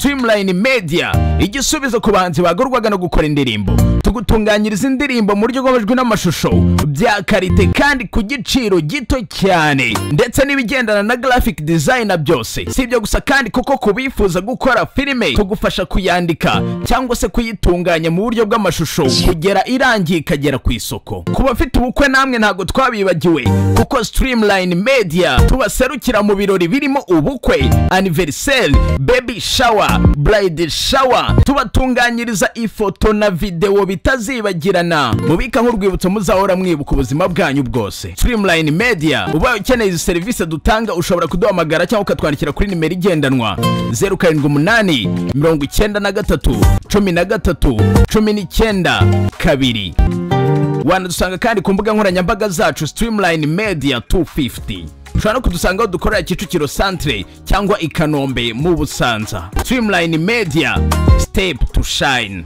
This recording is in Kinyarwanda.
Streamline Media, igisubizo ku bahanzi bagorwaga no gukora indirimbo. Tugutunganyiriza indirimbo mu buryo bw'amajwi n'amashusho bya qualité kandi ku giciro gito cyane, ndetse n'ibigendana na graphic design byose. Si ibyo gusa kandi, kuko ku bifuza gukora filime tugufasha kuyandika cyangwa se kuyitunganya mu buryo bw'amashusho kugera irangiye ikagera ku isoko. Ku bafite ubukwe namwe ntabwo twabibagiwe, kuko Streamline Media tubaserukira mu birori birimo ubukwe, anniversaire, baby shower, bride shower. Tubatunganyiriza ifoto na videwo bitazibagirana, mubika nk'urwibutso muzahora mwibuka ubuzima bwanyu bwose. Streamline Media, ubaye ukeneye izi serivisi dutanga ushobora kuduhamagara cyangwa ukatwandikira kuri nimero igendanwa 0789313192. Wanadusanga kandi ku mbuga nkoranyambaga zacu, Streamline Media 250. Ushobora no kudusanga aho dukorera Kicukiro Centre cyangwa i Kanombe mu Busanza. Streamline Media, step to shine.